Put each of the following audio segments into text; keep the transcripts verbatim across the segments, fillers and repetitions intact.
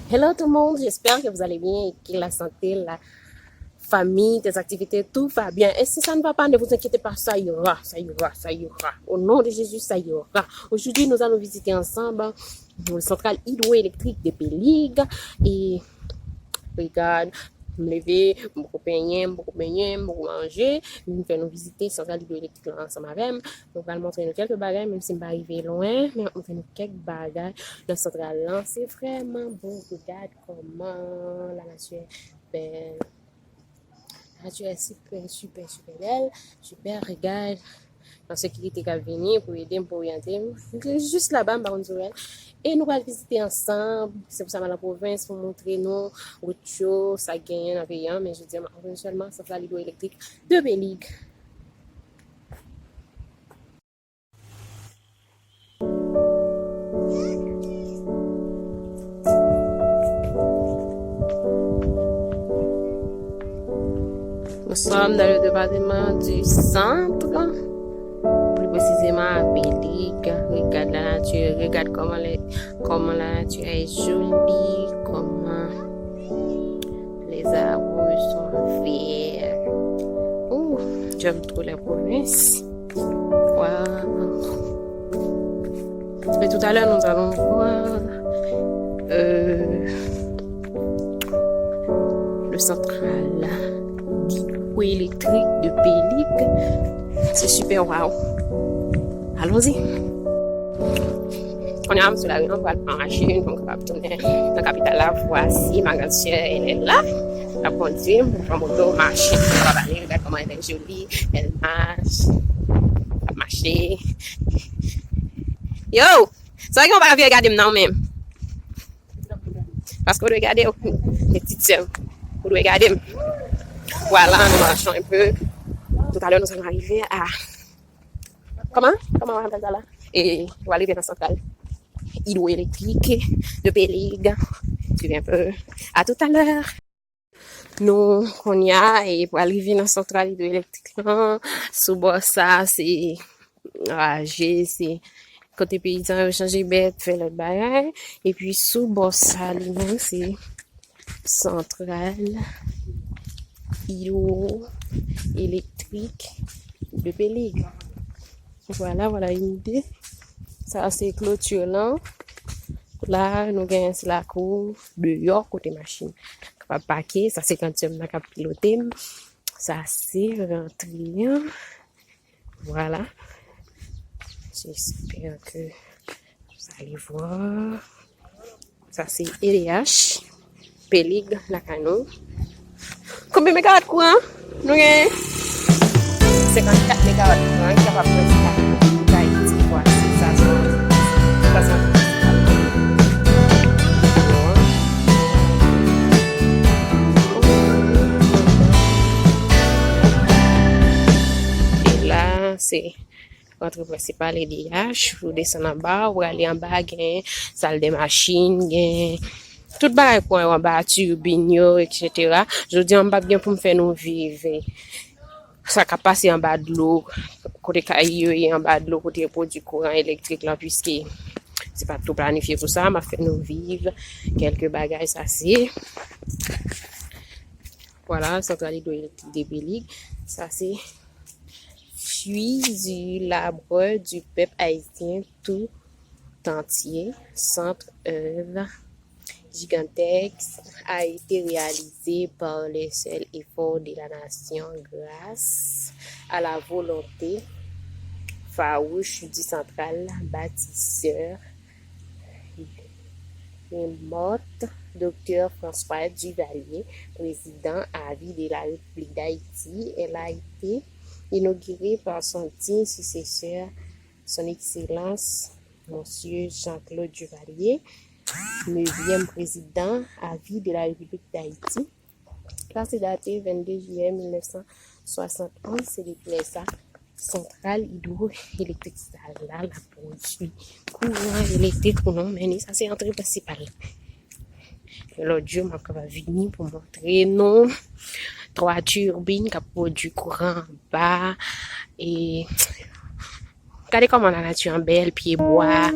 Hello tout le monde, j'espère que vous allez bien et que la santé, la famille, tes activités, tout va bien. Et si ça ne va pas, ne vous inquiétez pas, ça ira, ça ira, ça ira. Au nom de Jésus, ça ira. Aujourd'hui, nous allons visiter ensemble le central hydroélectrique de Pelig. Et regarde, m leve, m poko benyen, m poko benyen, m poko manje. M vin fè nou vizite santral idwoelektrik lan ansanm avè m. Nou pral montre nou kèk bagay, menm si m pa rive lwen, men m ap montre nou kèk bagay nan santral lan. Se vrèman bo, regad kòman la nature est belle. La nature est super, super, super belle. Super, regad. Nan sekirite k ap vini pou ede m, pou oryante m. Jis laba, m pa konn si w wè l. E nou pral vizite ansanm. Se pou sa m al an pwovens pou montre nou wout yo, sa k genyen nan peyi an. Men jodi a, m ap montre nou sèlman santral idwoelektrik de Pelig. Nous sommes dans le département du Centre, plus précisément à Pelig. Regarde la nature, regarde comment, les, comment la nature est jolie, comment les arbres sont verts. Ouh, j'aime trop la province. Waouh. Et tout à l'heure, nous allons voir euh, le central hydroélectrique de Pelig. C'est super, waouh. Allons-y. Kounye a, m sou lari an, m pral pran machin pou m kapab tounen nan kapital la. Voici ma grande sœur, elle est là. L ap kondui m, m pran moto, mache, m kapab ale. Regarde comment elle est jolie, elle marche. L ap mache. Yo! Sa gen yon bagay vin gade m nan menm. Paske ou dwe gade, ou, de ti sè m. Ou dwe gade m. Voilà, nous marchons un peu. Tout à l'heure, nous allons arriver à Comment? Comment on appelle ça là? Et on va arriver dans centrale hydroélectrique de Pelig. Tu viens un peu. À tout à l'heure. Nou, kounye a, e pral rive nan santral idwoelektrik lan. Sou bò sa, se raje, se kote peyizan yo chanje bèt, fè lòt bagay. Epi sou bò sa, li menm, se santral idwoelektrik de Pelig. Voilà, voilà une idée. Sa se kloti lan. La, nou gen se lakou deyò kote machin kapab pake. Sa se grandsè m nan k ap pilote m. Sa se rantre an. Voilà. J'espère que vous allez voir. Sa se E D H, Pelig, lakay nou. Konbyen megawat kouran? Nou gen senkannkat megawat kouran ki kapab pran ti kay ti fwa si sa se sa se E la, se rantre prensipal E D H, ou desann anba, ou prale anba, gen sal de machin, gen tout bagay kouran yo anba, tirbin yo, etsetera. Jodi a, m p ap gen pou m fè nou viv sa k ap pase anba dlo, kote kay yo ye anba dlo, kote yo pwodui kouran elektrik lan, piske se pa t tou planifye pou sa. M ap fè nou viv kèlke bagay, sa se, voilà, santral idwoelektrik de Pelig. Sa se Fruit du labeur du peuple haïtien tout entier, cette œuvre gigantesque a été réalisée par les seuls efforts de la nation grâce à la volonté farouche du central bâtisseur Lemort, Docteur François Duvalier, président à vie de la République d'Haïti. Elle a été inaugurée par son digne successeur, Son Excellence Monsieur Jean-Claude Duvalier, neuvième président à vie de la République d'Haïti. Sa se date vennde jiyè mil nèf san swasantonz, se depi lè sa, santral idwoelektrik sa la, l ap pwodui kouran elektrik pou nou, men sa se antre prensipal la. Lòt jou, m ap kapab vini pou montre nou twa tirbin k ap pwodui kouran anba, e Gade kòman lanati an bèl, pye bwa,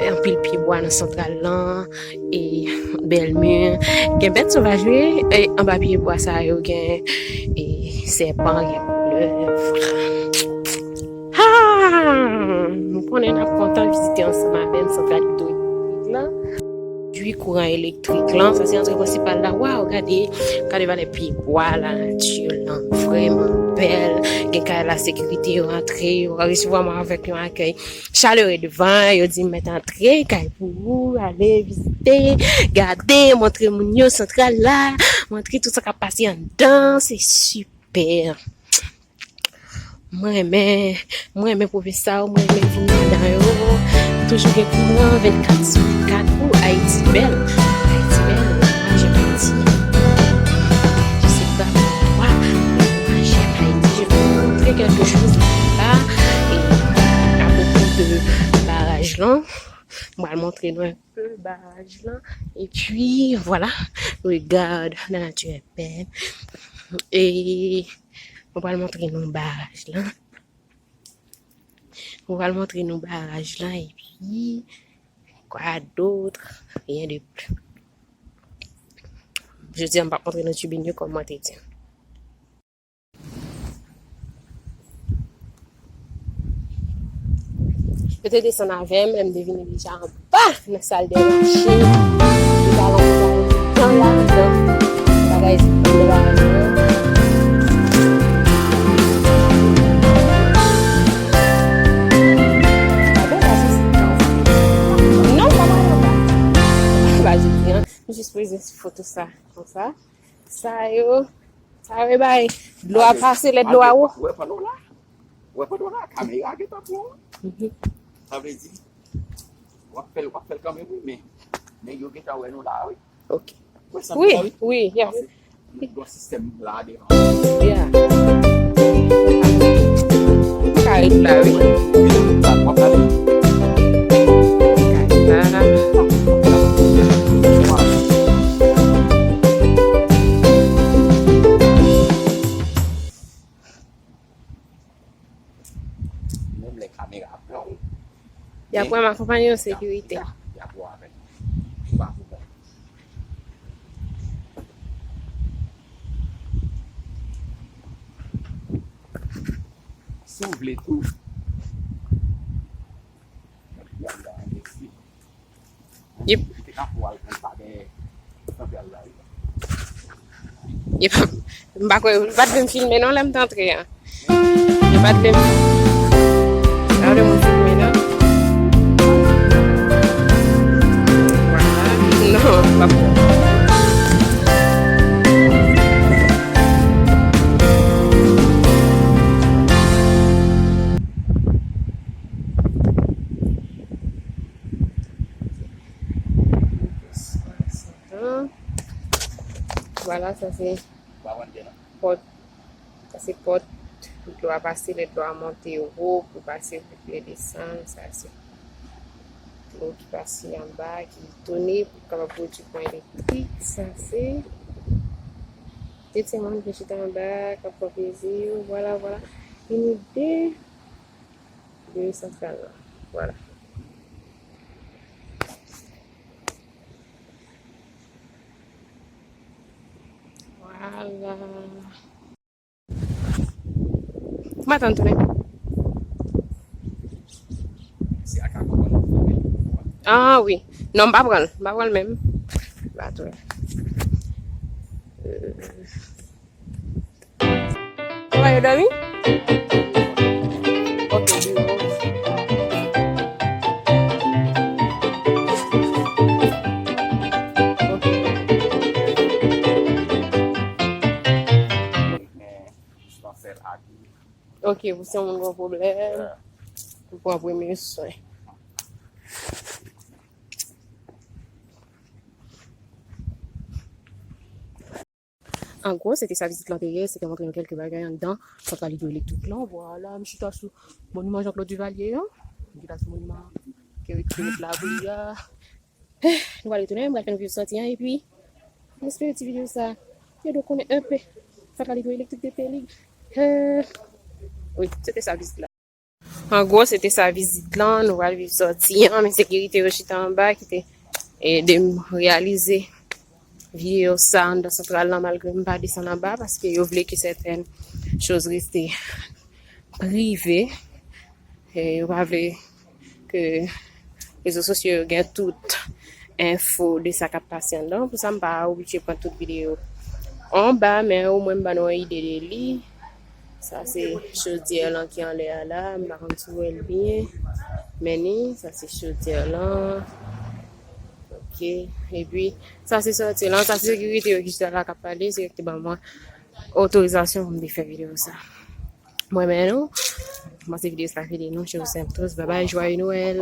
anpil pye bwa nan santral lan, e bèl mi. Gen bèt sovaj, wi, e anba pye bwa sa yo gen, e sèpan, gen koulèv. Ha! M konnen n ap kontan vizite ansanm avè m santral idwoelektrik lan. Pwodui kouran elektrik lan, sa se antre prensipal la. Waw, gade, gade valè pye bwa, lanati lan vrèman bèl. Gen kay la, sekirite yo antre, yo resevwa mwen avèk yon akèy chalere devan, yo di m mèt antre, kay pou ou, ale vizite, gade, montre moun yo santral la, montre tout sa k ap pase anndan, se sipè. Mwen renmen, mwen renmen pwovens sa yo, mwen renmen vin anndan yo. Toujou gen kouran vennkat sou vennkat. Ou, Ayiti bèl. Ayiti bèl. Moi, j'aime Haïti. Je sais pas pourquoi, mais moi, j'aime Haïti. Je vais vous montrer quelque chose là. Et à propos de baraj lan, mwen al montre nou pe baraj lan. Epi, vwala, regard, la nature est belle. E mwen pral montre nou baraj lan. Mwen pral montre nou baraj lan, epi, quoi d'autre? Rien de plus. Jodi a, m p ap montre nou tribin yo kòm mwen te di. Yo te desann avè m, lè m te vini deja anba nan sal dè mache. Li pa lan pou tan la, nan bagay, nan bagay. Non, pa mal anba. Pa jodi a. M jis poze foto sa, konsa. Sa yo, sa yo e bay. Dlo a pase, lè dlo a wo. Ou wè panno la? Ou wè panno la? Kamera gentan pran. Mhm. Sa vle di, w ap fè l, w ap fè l kanmenm, wi, men nèg yo gentan wè nou la, wi. Ok. Ou wè sa m di la, wi? Wi, wi, yeah. Paske nou gen yon sistèm la devan. Yeah. Kay la, wi. Wi, w ap pale. Kay la. Menm lè kamera pran w. Y ap wè m akonpaye yon sekirite. Y ap wè avèk. Ou pa pou bon. Si w vle tou. Yep. Yep. M pa kwè, yo pa t vle m filme non lè m t antre a. Yo pa t vle m, yo pa t vle moun filme non. Vwala. Non, m pa kwè. Vwala, sa se pòt. Sa se pòt dlo a pase, lè dlo a monte wo pou pase, pou desann. Sa se dlo ki pase anba, ki tounen pou kapab pwodui kouran elektrik. Sa se de timoun ki chita anba, k ap pran plezi yo. Vwala, vwala. Yon ide de santral la. Vwala. Vwala. M pa tann tounen. Ah wi. Non, m pa pran l. M pa pran l menm. M pa tounen. Euh. Papa yo dòmi? Ok, biwo. Ok. Ok, pou si yon moun gen yon pwoblèm, ou pran premye swen. An gwo, se te sa vizit lan te ye, se te montre nou kèlke bagay anndan santral idwoelektrik lan. Vwala, m chita sou moniman Jean Claude Duvalier an. M chita sou moniman ke yo te met la pou li a. Nou pral retounen, m pral fè nou viv sòti an, epi m espere ti videyo sa ede w konnen enpe santral idwoelektrik de Pelig. Eh, wi, se te sa vizit la. An gwo, se te sa vizit lan, nou pral viv sòti an, men sekirite yo chita anba, ki te ede m reyalize videyo sa anndan santral lan, malgre m pa desann anba, paske yo vle ke sètèn choz rete prive. E yo pa vle ke rezo sosyo yo gen tout enfo de sa k ap pase anndan. Pou sa, m pa oblije pran tout videyo anba, men omwen m ba nou yon ide de li. Sa se chodyè lan ki anlè a la, m pa konn si w wè l byen. Men ni, sa se chodyè lan. Ok. Epi, sa se sòti lan, sa se sekirite yo ki chita la k ap pale, se yo ki te ban mwen otorizasyon pou m te fè videyo sa. Mwen men nou, m panse videyo sa fini nou, je vous aime tous, bye bye, joyeux Noël.